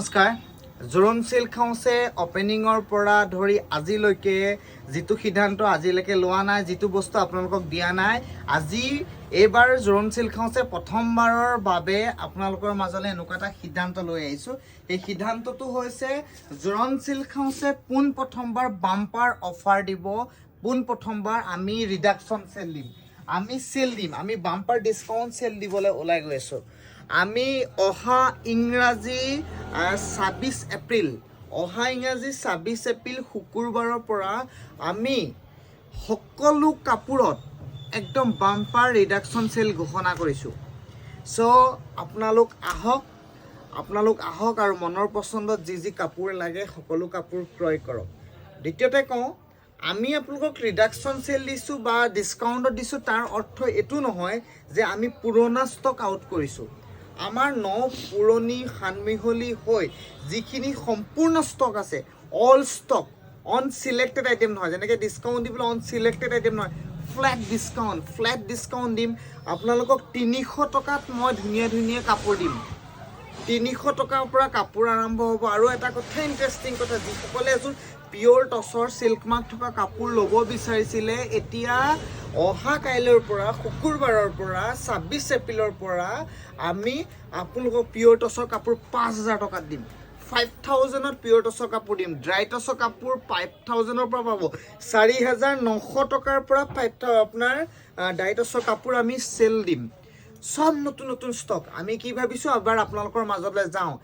নমস্কাৰ। জোৰোণ চিল্ক হাউচে অপেনিঙৰ পৰা ধৰি আজিলৈকে যিটো সিদ্ধান্ত আজিলৈকে লোৱা নাই, যিটো বস্তু আপোনালোকক দিয়া নাই, আজি এইবাৰ জোৰোণ চিল্ক হাউচে প্ৰথমবাৰৰ বাবে আপোনালোকৰ মাজলৈ এনেকুৱা এটা সিদ্ধান্ত লৈ আহিছোঁ। সেই সিদ্ধান্তটো হৈছে, জোৰোণ চিল্ক হাউচে পোনপ্ৰথমবাৰ বাম্পাৰ অফাৰ দিব। পোনপ্ৰথমবাৰ আমি ৰিডাকশ্যন চেল দিম, আমি চেল দিম, আমি বাম্পাৰ ডিছকাউণ্ট চেল দিবলৈ ওলাই গৈ আছোঁ। আমি অহা ইংৰাজী 26 এপ্ৰিল, অহা ইংৰাজী 26 এপ্ৰিল শুকুৰবাৰৰ পৰা আমি সকলো কাপোৰত একদম বাম্পাৰ ৰিডাকশ্যন চেল ঘোষণা কৰিছোঁ। চ' আপোনালোক আহক, আপোনালোক আহক আৰু মনৰ পচন্দত যি যি কাপোৰ লাগে, সকলো কাপোৰ ক্ৰয় কৰক। দ্বিতীয়তে কওঁ, আমি আপোনালোকক ৰিডাকশ্যন চেল দিছোঁ বা ডিছকাউণ্টত দিছোঁ, তাৰ অৰ্থ এইটো নহয় যে আমি পুৰণা ষ্টক আউট কৰিছোঁ। আমাৰ ন পুৰণি সানমিহলি হৈ যিখিনি সম্পূৰ্ণ ষ্টক আছে, all stock, on selected item নহয়, যেনেকৈ ডিছকাউণ্ট দি পেলাই অন চিলেক্টেড আইটেম নহয়, ফ্লেট ডিছকাউণ্ট, ফ্লেট ডিছকাউণ্ট দিম আপোনালোকক। 300 টকাত মই ধুনীয়া ধুনীয়া কাপোৰ দিম। 300 টকাৰ পৰা কাপোৰ আৰম্ভ হ'ব। আৰু এটা কথা, ইণ্টাৰেষ্টিং কথা, যিসকলে এযোৰ পিয়'ৰ টচৰ চিল্ক মাৰ্ক থকা কাপোৰ ল'ব বিচাৰিছিলে, এতিয়া অহা কাইলৈৰ পৰা, শুকুৰবাৰৰ পৰা, 26 এপ্ৰিলৰ পৰা আমি আপোনালোকক পিয়'ৰ টচৰ কাপোৰ 5000 টকাত দিম। 5000ত পিয়'ৰ টচৰ কাপোৰ দিম। ড্ৰাই টচৰ কাপোৰ 5000ৰ পৰা পাব। 4900 টকাৰ পৰা ফাইভ আপোনাৰ ড্ৰাই টচৰ কাপোৰ আমি চেল দিম। চব নতুন নতুন ষ্টক। আমি কি ভাবিছোঁ, এবাৰ আপোনালোকৰ মাজলৈ যাওঁ।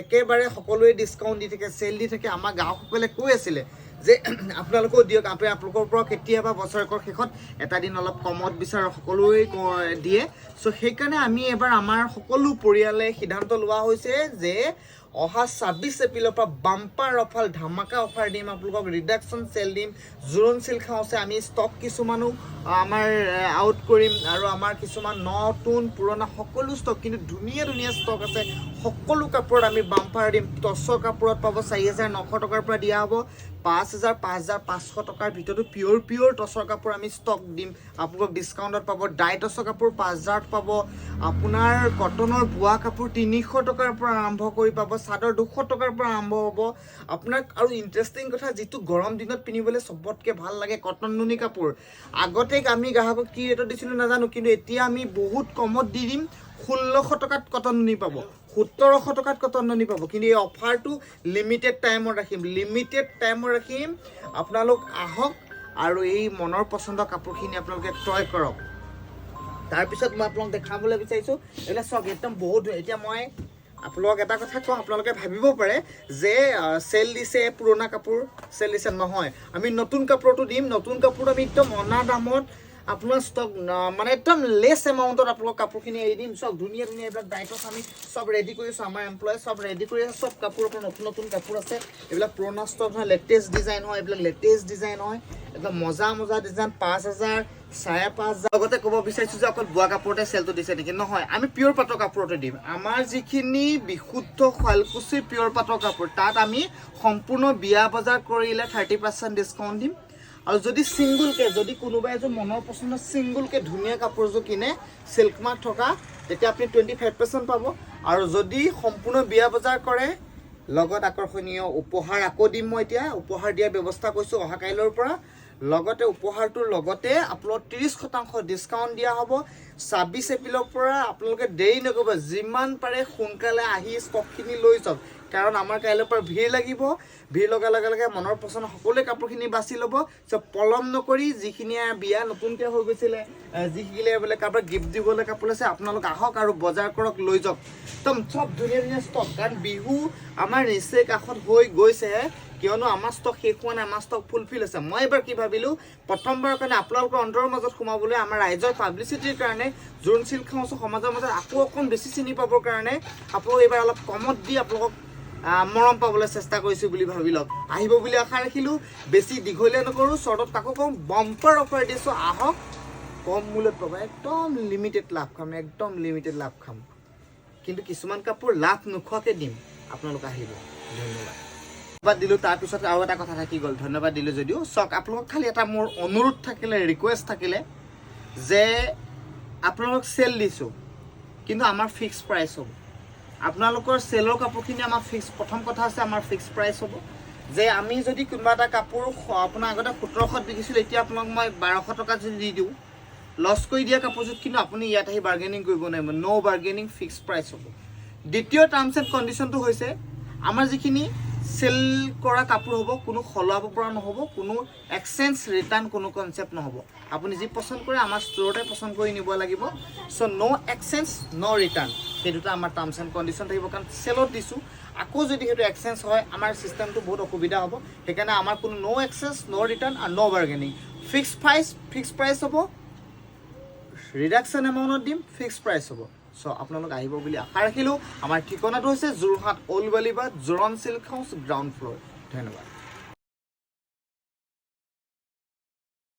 একেবাৰে সকলোৱে ডিছকাউণ্ট দি থাকে, চেল দি থাকে। আমাৰ গ্ৰাহকসকলে কৈ আছিলে যে আপোনালোকেও দিয়ক, আপুনি আপোনালোকৰ পৰা কেতিয়াবা বছৰেকৰ শেষত এটা দিন অলপ কমত বিচাৰোঁ, সকলোৱে দিয়ে। চ' সেইকাৰণে আমি এবাৰ আমাৰ সকলো পৰিয়ালে সিদ্ধান্ত লোৱা হৈছে যে অহা 26 এপ্ৰিলৰ পৰা বাম্পাৰ অফাৰ, ধামাকা অফাৰ দিম আপোনালোকক, ৰিডাকশ্যন চেল দিম। জোৰোণ চিল্ক হাউচে আমি ষ্টক কিছুমানো আমাৰ আউট কৰিম আৰু আমাৰ কিছুমান নতুন পুৰণা সকলো ষ্টক, কিন্তু ধুনীয়া ধুনীয়া ষ্টক আছে। সকলো কাপোৰত আমি বাম্পাৰ দিম। টচৰ কাপোৰত পাব, 4900 টকাৰ পৰা দিয়া হ'ব। 5000, 5500 টকাৰ ভিতৰতো পিয়'ৰ পিয়'ৰ টচৰ কাপোৰ আমি ষ্টক দিম, আপোনালোকক ডিছকাউণ্টত পাব। ডাই টচৰ কাপোৰ 5000ত পাব। আপোনাৰ কটনৰ বোৱা কাপোৰ 300 টকাৰ পৰা আৰম্ভ কৰি পাব। চাদৰ 200 টকাৰ পৰা আৰম্ভ হ'ব আপোনাক। আৰু ইণ্টাৰেষ্টিং কথা, যিটো গৰম দিনত পিন্ধিবলৈ চবতকৈ ভাল লাগে, কটন নুনি কাপোৰ। আগতে আমি গ্ৰাহকক কি ৰেটত দিছিলোঁ নাজানো, কিন্তু এতিয়া আমি বহুত কমত দি দিম। 1600 টকাত কটন নুনি পাব, 1700 টকাত কটন নুনি পাব। কিন্তু এই অফাৰটো লিমিটেড টাইমত ৰাখিম, লিমিটেড টাইমত ৰাখিম। আপোনালোক আহক আৰু এই মনৰ পচন্দৰ কাপোৰখিনি আপোনালোকে ক্ৰয় কৰক। তাৰপিছত মই আপোনালোক দেখাবলৈ বিচাৰিছোঁ, এইবিলাক চাওক, একদম বহুত ধুনীয়া। এতিয়া মই আপোনালোকক এটা কথা কওঁ, আপোনালোকে ভাবিব পাৰে যে চেল দিছে, পুৰণা কাপোৰ চেল দিছে। নহয়, আমি নতুন কাপোৰতো দিম। নতুন কাপোৰটো আমি একদম অনা দামত আপোনাৰ ষ্টক, মানে একদম লেছ এমাউণ্টত আপোনালোক কাপোৰখিনি এৰি দিম। চব ধুনীয়া ধুনীয়া এইবিলাক ডাইটছ আমি চব ৰেডি কৰিছোঁ। আমাৰ এমপ্লয়ে চব ৰেডি কৰি আছে। চব কাপোৰ আপোনাৰ নতুন নতুন কাপোৰ আছে। এইবিলাক পুৰণা ষ্টক নহয়, লেটেষ্ট ডিজাইন হয়। এইবিলাক লেটেষ্ট ডিজাইন হয়, একদম মজা মজা ডিজাইন। 5000, 5500। লগতে ক'ব বিচাৰিছোঁ যে অকল বোৱা কাপোৰতে চেলটো দিছে নেকি? নহয়, আমি পিয়'ৰ পাটৰ কাপোৰতে দিম। আমাৰ যিখিনি বিশুদ্ধ শুৱালকুছিৰ পিয়'ৰ পাটৰ কাপোৰ, তাত আমি সম্পূৰ্ণ বিয়া বজাৰ কৰিলে 30% ডিছকাউণ্ট দিম। আৰু যদি ছিংগুলকে, যদি কোনোবাই এযোৰ মনৰ পচন্দৰ ছিংগুলকে ধুনীয়া কাপোৰযোৰ কিনে চিল্ক মাৰ্ক থকা, তেতিয়া আপুনি 25% পাব। আৰু যদি সম্পূৰ্ণ বিয়া বজাৰ কৰে, লগত আকৰ্ষণীয় উপহাৰ আকৌ দিম। মই এতিয়া উপহাৰ দিয়াৰ ব্যৱস্থা কৰিছোঁ অহা কাইলৈৰ পৰা। লগতে উপহাৰটোৰ লগতে আপোনালোক 30% ডিছকাউণ্ট দিয়া হ'ব। 26 এপ্ৰিলৰ পৰা আপোনালোকে দেৰি নকৰিব, যিমান পাৰে সোনকালে আহি ষ্টকখিনি লৈ যাওক। কাৰণ আমাৰ কাইলৈৰ পৰা ভিৰ লাগিব। ভিৰ লগাৰ লগে লগে মনৰ পচন্দ সকলোৱে কাপোৰখিনি বাছি ল'ব। চ' পলম নকৰি যিখিনিয়ে বিয়া নতুনকৈ হৈ গৈছিলে, যিখিনিয়ে বোলে কাৰোবাক গিফ্ট দিবলৈ কাপোৰ আছে, আপোনালোক আহক আৰু বজাৰ কৰক, লৈ যাওক। একদম চব ধুনীয়া ধুনীয়া ষ্টক। কাৰণ বিহু আমাৰ নিচেই কাষত হৈ গৈছেহে। কিয়নো আমাৰ ষ্টক শেষ হোৱা নাই, আমাৰ ষ্টক ফুলফিল আছে। মই এইবাৰ কি ভাবিলোঁ, প্ৰথমবাৰৰ কাৰণে আপোনালোকৰ অন্তৰৰ মাজত সোমাবলৈ, আমাৰ ৰাইজৰ পাব্লিচিটিৰ কাৰণে, জোৰোণ চিল্ক হাউচৰ সমাজৰ মাজত আকৌ অকণ বেছি চিনি পাবৰ কাৰণে আপোনালোক এইবাৰ অলপ কমত দি আপোনালোকক মৰম পাবলৈ চেষ্টা কৰিছোঁ বুলি ভাবি লওক। আহিব বুলি আশা ৰাখিলোঁ। বেছি দীঘলীয়া নকৰোঁ। শ্বৰ্টত তাকো কওঁ, বম্পাৰ অফাৰ দিছোঁ, আহক, কম মূল্যত পাব। একদম লিমিটেড লাভ খাম, একদম লিমিটেড লাভ খাম। কিন্তু কিছুমান কাপোৰ লাভ নোখোৱাকৈ দিম। আপোনালোক আহিব। ধন্যবাদ। ধন্যবাদ দিলোঁ। তাৰপিছত আৰু এটা কথা থাকি গ'ল, ধন্যবাদ দিলোঁ যদিও। চাওক, আপোনালোকক খালি এটা মোৰ অনুৰোধ থাকিলে, ৰিকুৱেষ্ট থাকিলে যে আপোনালোকক চেল দিছোঁ, কিন্তু আমাৰ ফিক্স প্ৰাইচ হ'ব। আপোনালোকৰ চেলৰ কাপোৰখিনি আমাৰ ফিক্স, প্ৰথম কথা আছে, আমাৰ ফিক্স প্ৰাইচ হ'ব যে আমি যদি কোনোবা এটা কাপোৰ আপোনাৰ আগতে 1700ত বিকিছিলোঁ, এতিয়া আপোনাক মই 1200 টকাত যদি দি দিওঁ, লছ কৰি দিয়া কাপোৰযোৰত কিন্তু আপুনি ইয়াত আহি বাৰ্গেনিং কৰিব নোৱাৰিব। ন' বাৰ্গেনিং, ফিক্স প্ৰাইচ হ'ব। দ্বিতীয় টাৰ্মছ এণ্ড কণ্ডিশ্যনটো হৈছে আমাৰ যিখিনি চেল কৰা কাপোৰ হ'ব, কোনো সলাব পৰা নহ'ব, কোনো এক্সচেঞ্জ, ৰিটাৰ্ণ কোনো কনচেপ্ট নহ'ব। আপুনি যি পচন্দ কৰে, আমাৰ ষ্ট'ৰতে পচন্দ কৰি নিব লাগিব। So no exchange, no return, সেই দুটা আমাৰ টাৰ্মছ এণ্ড কণ্ডিশ্যন থাকিব। কাৰণ চেলত দিছোঁ, আকৌ যদি সেইটো এক্সচেঞ্জ হয়, আমাৰ চিষ্টেমটো বহুত অসুবিধা হ'ব। সেইকাৰণে আমাৰ কোনো ন' এক্সচেঞ্জ, ন' ৰিটাৰ্ণ আৰু no bargaining। Fix price, fix price হ'ব। ৰিডাকশ্যন এমাউণ্টত দিম, ফিক্স প্ৰাইচ হ'ব। চ' আপোনালোক আহিব বুলি আশা ৰাখিলোঁ। আমাৰ ঠিকনাটো হৈছে Jorhat, old Balibat, Joron silk house, ground floor. ধন্যবাদ।